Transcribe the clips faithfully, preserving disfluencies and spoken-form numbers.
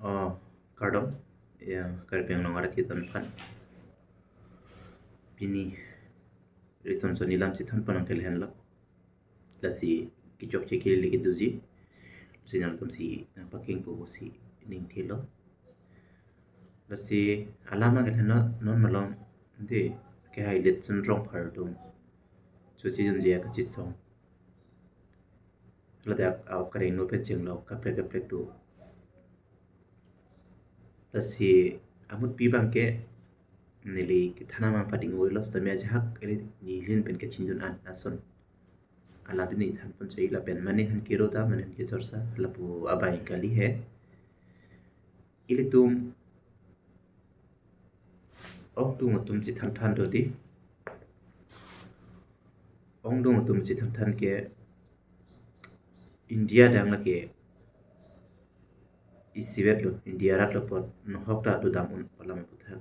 Oh, kardom. Ya, Karbi Anglong arat atum aphan. Pini, ison son ilam chethan pon nangkelehenlo. Lasi kechokche kele kedoji. Lasi nangtum si nangpakeng po si ning thilo. Lasi alam kelehenlo non malom. De, kehai let sun rong phar dum. Chuchi junji kachisong. Ladak au kareng no pen chenglok kaprek kaprek do. Lasi amutpi abangke neli kethan amang pading oilos tame ajahak ili nilin pen kachindun an ason. Alam pini than pon chai lapen mane han kiro ta mane han kechorsa lapu abai kali he. Ilitum ongdung atum chethan than do di. Ongdung atum chethan than ke India dang lake isivet lo, India rat lo apot nohok ta dodam un alam aputhak.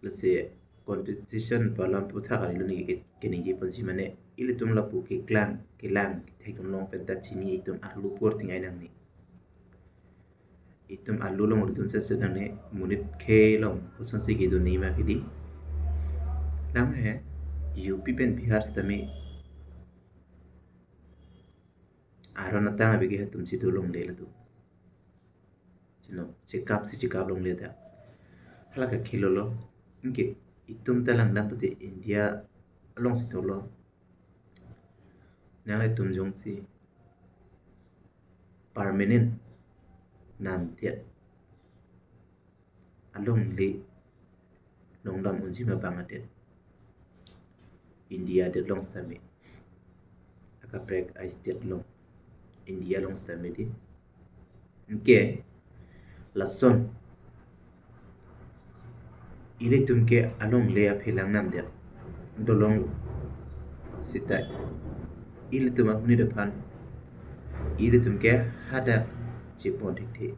Lasi constitution pu alam aputhak kali lo neli ke, keningje ponji mane ilitum lapu keklang kelang kethek atum along pen ta chini itum arlo apor tingai nangne. Itum arlo along ilitum sese nangne monit khei along kosonsi kedun nima kedi. Lang he U P pen Bihar sitame aron atang abike hatum si dolongle latum. Chino, chekap si chekap longle ta. Hala kakhelo lo. Anke itum ta langdam pute India along si dolo. Nanglitum jongsi permanent namdet alongle longdam unji ma bang adet. India adet along sitame. Akaprek a-state along. India along sitame di. Anke lason ilitum ke alongle aphi lang namdet dolonglo. Seta ilitum amonit aphan ilitum ke hadak chepon thekthe.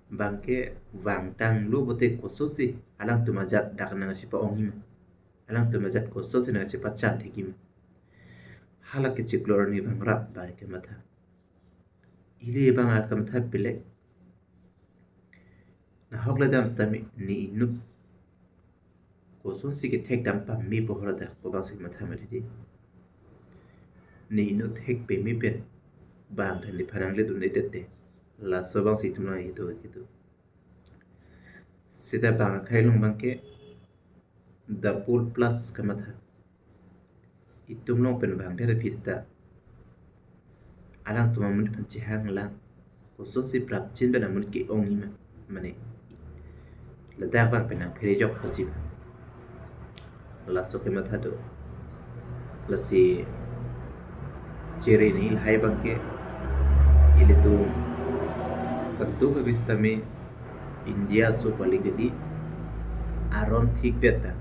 Bangke vangtanglo pute kosonsi alangtum ajat dak nangchepa-ong hima. Alangtum ajat kosonsi nangchepachan thek hima. Hala kechiklo arni vangrap bangke matha. Ili bang akamatha pile. Nahok ledam sitame ne inut kosonsi kethek dam pame pu hor dak pu bangsi matha mati di. Ne inut thek peme pen bang than nephan nangledun-edet te. Laso bangsi itum nang itu gitu. Seta bang akhai along bangke double plus kamatha. Itum along pen bang dere pista. Alangtum amonit aphan chehang lang. Kosonsi prapjin pen amonit ke-ong hima. Mane ladak bang pen nangphere jok pachi. Laso kematha do. Lasi chere ni lahai bangke ilitum katu ka vista me India aso paling kedi aron thik vet ta.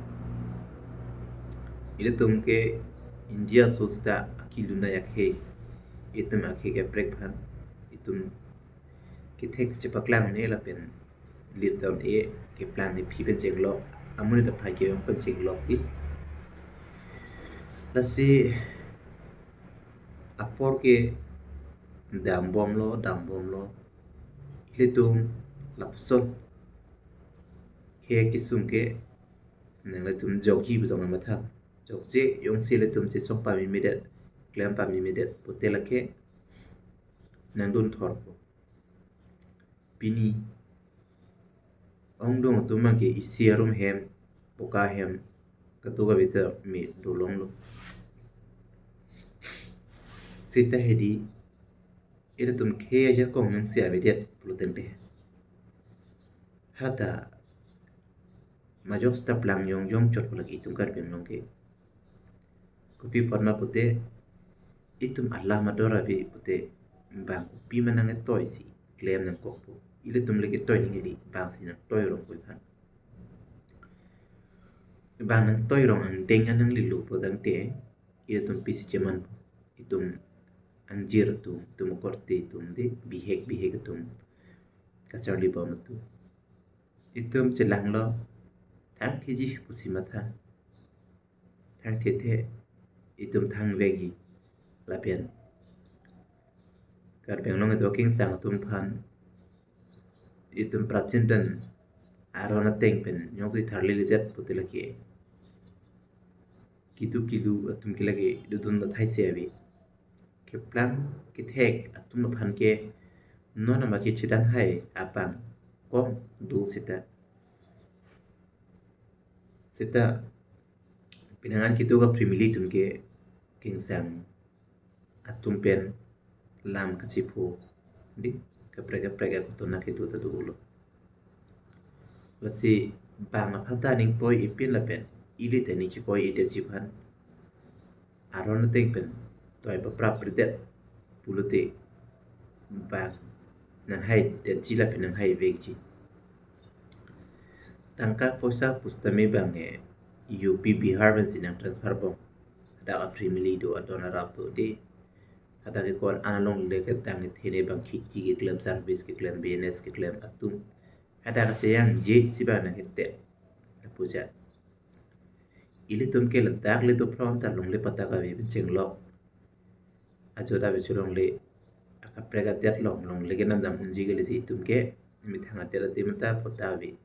Ilitum ke India aso seta akiluna akhei. Itum akhei kaprek aphan itum kethek chepaklang ne lapen lit down e keplang nephi pen chenglok, amonit aphai ke-ong pen chenglok di. Lasi apor ke dambomlo, dambomlo. Ilitum lapuson ke kesung ke nanglitum jokji pu tong amatha. Jokje jongsi ilitum chesong pamemedet, klem pamemedet pute lake nangdun thorpo. Pini ongdung atum ke isi arum hem, poka hem, katu ka vita me dolonglo. Seta hedi ilitum khei ajakong nangsi avedet pulo tangte. Hata majok seta plang jongjong chot pu lake itum Karbi Anglong ke. Kopi apot ma pute itum alam ador ave pute bang kopi ma nangtoi si klem nangkokpo. Ilitum le ketoi ning hedi bangsi nangtoi rong pu aphan. Bang nangtoi rong angdeng an nanglelo pu tangte ilitum pisi chemanpo. Itum angjir atum, itum akorte atum di bihek bihek atum, kacharli bom atum. Itum chelanglo thangthiji pusi matha. Thangthethe itum thangvekji lapen Karbi Anglong kedo kengsang atum aphan itum prapjin pen aron ateng pen jongsi tharli lidet pute lake kitu kilu atum ke lake dodun bathai se ave. Keplang kethek atum aphan ke non ama kechedan hai abang kong do seta. Seta pinangan kitu ka primili atum ke kengsang atum pen lam kachipho, di, kaprek kaprek akutona kitu ta dolo. Lasi bang aphan ta ning poi ipin lapen ili ta ning chipoi idetji aphan aron ateng pen toi paprap ridet pulote bang nanghaidetji lapen nanghaivekji. Tangka poisa pusitame bang ke U P Bihar pensi nang transfer bom. Hadak a primili do, adon arap do, di. Hadak ke ko-an along le ketang kethe ne bang kheti keklem, service keklem, business keklem atum. Hadak cheyangje si bang nang kete. Lapu ja. Ilitum ke ladak le do phrong ta longle patta kave pen chenglok. Ajo ta bichu longle akaprek adet along longle ke namdam unji kali si itum ke methang adet adim ta patta ave.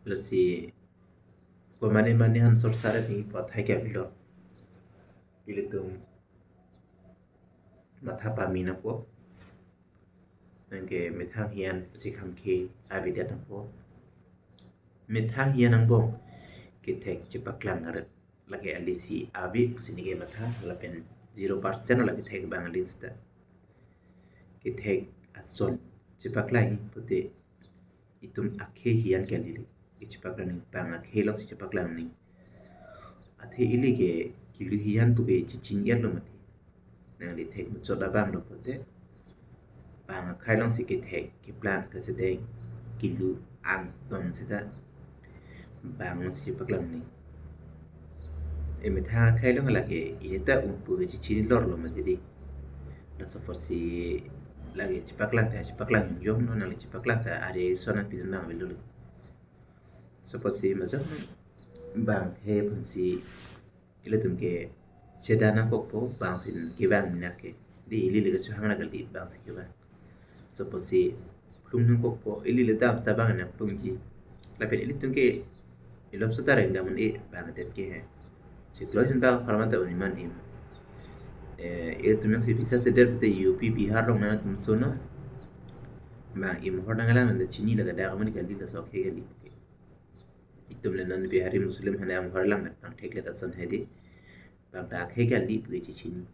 Lasi komane mane han sorsar ni pathai ke avelo. Ilitum matha pame nangpo. Nang ke methang hiyan si kham ke avedet nangpo. Methang hiyan angbong kethek chepaklang aret lake alisi ave pusi neke matha lapen zero percent lake kethek bang aling seta. Kethek ason chepaklang pute itum akhei hiyan ke alile kechepaklang ni, bang akhei alongsi chepaklang ni. Athe ili ke kilu hiyan puke chechin-etlo mati. Nangli thek muchot abang lo pute bang akhei alongsi kethek keplang kesedeng kilu angton seta bang alongsi chepaklang ni. E methang akhei along lake ini ta un puke chechin lorlo mati di. Laso apotsi lake chepaklang ta chepaklang yong no, nangli chepaklang ta ari son nangpidun nang avelo. Laso apotsi majok bang akhei aphansi ilitum ke chedan nangkokpo, bang si kevang minak ke. Di ili le kachehang na kali bang si kevang. Laso apotsi plung nangkokpo, ili le dam ta bang nangplungji. Lapen ilitum ke ilom sota reng dam un-e bang adet ke he. Chiklo jun bang apharman ta un-e man im. Eh, ilitum jongsi visa sedet pute U P Bihar along nangtum sono. Bang im hor nanglang nang chini laga dak mani kali, laso akhei kali. Itum le non Bihari Muslim hane am hor lang bang theklet ason hedi. Bang ta akhei kali puke chechini.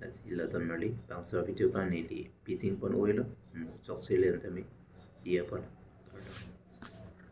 Lasi lo ton marli bangso video bang neli piting pon oilo. Mu chok selen tami. Iya pon.